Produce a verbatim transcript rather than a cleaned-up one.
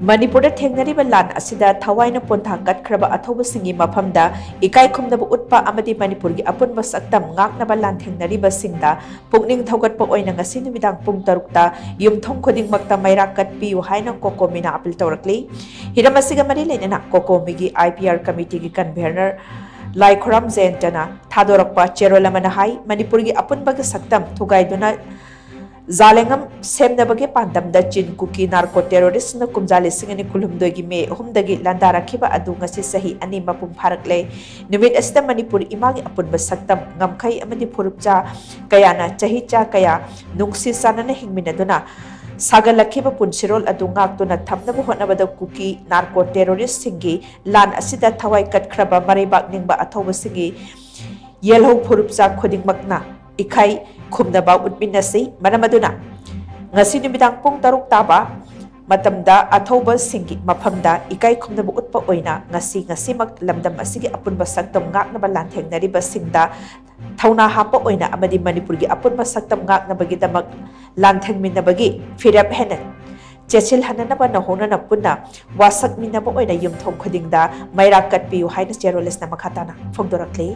ꯃꯅꯤꯄꯨꯔꯗ ꯊꯦꯡꯅꯔꯤꯕ ꯂꯥꯟ ꯑꯁꯤꯗ ꯊꯋꯥꯏꯅ ꯄꯣꯟꯊꯥ ꯀꯠꯈ꯭ꯔꯕ ꯑꯊꯧꯕꯁꯤꯡꯒꯤ ꯃꯐꯝꯗ ꯏꯀꯥꯏ ꯈꯨꯝꯅꯕ ꯎꯠꯄ ꯑꯃꯗꯤ ꯃꯅꯤꯄꯨꯔꯒꯤ ꯑꯄꯨꯟꯕ ꯁꯛꯇꯝ ꯉꯥꯛꯅꯕ ꯂꯥꯟꯊꯦꯡꯅꯔꯤꯕꯁꯤꯡꯗ ꯄꯨꯛꯅꯤꯡ ꯊꯧꯒꯠꯄ ꯑꯣꯏꯅ ꯉꯁꯤ ꯅꯨꯃꯤꯗꯥꯡ ꯄꯨꯡ ꯇꯔꯨꯛꯇ ꯌꯨꯝꯊꯣꯡ ꯈꯨꯗꯤꯡꯃꯛꯇ ꯃꯩꯔꯥ ꯀꯠꯄꯤꯌꯨ ꯍꯥꯏꯅ ꯀꯣꯀꯣꯃꯤꯅ ꯑꯥꯄꯤꯜ ꯇꯧꯔꯛꯂꯤ꯫ ꯍꯤꯔꯝ ꯑꯁꯤꯒ ꯃꯔꯤ ꯂꯩꯅꯅ ꯀꯣꯀꯣꯃꯤꯒꯤ IPR committeeꯒꯤ convener ꯂꯥꯏꯈꯨꯔꯥꯝ ꯖꯌꯟꯇꯅ ꯊꯥꯗꯣꯔꯛꯄ ꯆꯦꯔꯣꯜ ꯑꯃꯅ ꯍꯥꯏ, ꯃꯅꯤꯄꯨꯔꯒꯤ ꯑꯄꯨꯟꯕꯒꯤ ꯁꯛꯇꯝ ꯊꯨꯒꯥꯏꯗꯨꯅ ꯖꯥꯂꯦꯡꯉꯝ ꯁꯦꯝꯅꯕꯒꯤ ꯄꯥꯟꯗꯝꯗ ꯆꯤꯟ ꯀꯨꯀꯤ narco terroristꯅ ꯀꯨꯝꯖꯥ ꯂꯤꯁꯤꯡ ꯑꯅꯤ ꯀꯨꯟꯍꯨꯝꯗꯣꯏꯒꯤ ꯃꯦ ꯑꯍꯨꯝꯗꯒꯤ ꯂꯥꯟꯗꯥꯔꯛꯈꯤꯕ ꯑꯗꯨ ꯉꯁꯤ ꯆꯍꯤ ꯑꯅꯤ ꯃꯄꯨꯡ ꯐꯥꯔꯛꯂꯦ꯫ ꯅꯨꯃꯤꯠ ꯑꯁꯤꯗ ꯃꯅꯤꯄꯨꯔ ꯏꯃꯥꯒꯤ ꯑꯄꯨꯟꯕ ꯁꯛꯇꯝ, ꯉꯝꯈꯩ ꯑꯃꯗꯤ ꯐꯨꯔꯨꯞꯆꯥ ꯀꯌꯥꯅ ꯆꯍꯤꯆꯥ ꯀꯌꯥ ꯅꯨꯡꯁꯤ ꯆꯥꯟꯅꯅ ꯍꯤꯡꯃꯤꯟꯅꯗꯨꯅ ꯁꯥꯒꯠꯂꯛꯈꯤꯕ ꯄꯨꯟꯁꯤꯔꯣꯜ ꯑꯗꯨ ꯉꯥꯛꯇꯨꯅ ꯊꯝꯅꯕ ꯍꯣꯠꯅꯕꯗ ꯀꯨꯀꯤ narco terroristꯁꯤꯡꯒꯤ ꯂꯥꯟ ꯑꯁꯤꯗ ꯊꯋꯥꯏ ꯀꯠꯈ꯭ꯔꯕ ꯃꯔꯩꯕꯥꯛ ꯅꯤꯡꯕ ꯑꯊꯧꯕꯁꯤꯡꯒꯤ ꯌꯦꯜꯍꯧ ꯐꯨꯔꯨꯞꯆꯥ ꯈꯨꯗꯤꯡꯃꯛꯅ ꯏꯀꯥꯏ ꯈꯨꯝꯅꯕ ꯎꯠꯃꯤꯟꯅꯁꯤ꯫ ꯃꯔꯝ ꯑꯗꯨꯅ ꯉꯁꯤ ꯅꯨꯃꯤꯗꯥꯡ ꯄꯨꯡ ꯇꯔꯨꯛ ꯇꯥꯕ ꯃꯇꯝꯗ ꯑꯊꯧꯕꯁꯤꯡꯒꯤ ꯃꯐꯝꯗ ꯏꯀꯥꯏ ꯈꯨꯝꯅꯕ ꯎꯠꯄ ꯑꯣꯏꯅ ꯉꯁꯤ, ꯉꯁꯤꯃꯛ ꯂꯝꯗꯝ ꯑꯁꯤꯒꯤ ꯑꯄꯨꯟꯕ ꯁꯛꯇꯝ ꯉꯥꯛꯅꯕ ꯂꯥꯟꯊꯦꯡꯅꯔꯤꯕꯁꯤꯡꯗ ꯊꯧꯅꯥ ꯍꯥꯞꯄ ꯑꯣꯏꯅ ꯑꯃꯗꯤ ꯃꯅꯤꯄꯨꯔꯒꯤ ꯑꯄꯨꯟꯕ ꯁꯛꯇꯝ ꯉꯥꯛꯅꯕꯒꯤꯗꯃꯛ ꯂꯥꯟꯊꯦꯡꯃꯤꯟꯅꯕꯒꯤ ꯐꯤꯔꯦꯞ ꯍꯦꯟꯅ ꯆꯦꯠꯁꯤꯜꯍꯟꯅꯅꯕ ꯅꯧꯍꯧꯅꯅ ꯄꯨꯟꯅ ꯋꯥꯁꯛꯃꯤꯟꯅꯕ ꯑꯣꯏꯅ ꯌꯨꯝꯊꯣꯡ ꯈꯨꯗꯤꯡꯗ ꯃꯩꯔꯥ ꯀꯠꯄꯤꯌꯨ ꯍꯥꯏꯅ ꯆꯦꯔꯣꯜ ꯑꯁꯤꯅ ꯃꯈꯥ ꯇꯥꯅ ꯐꯣꯡꯗꯣꯔꯛꯂꯤ꯫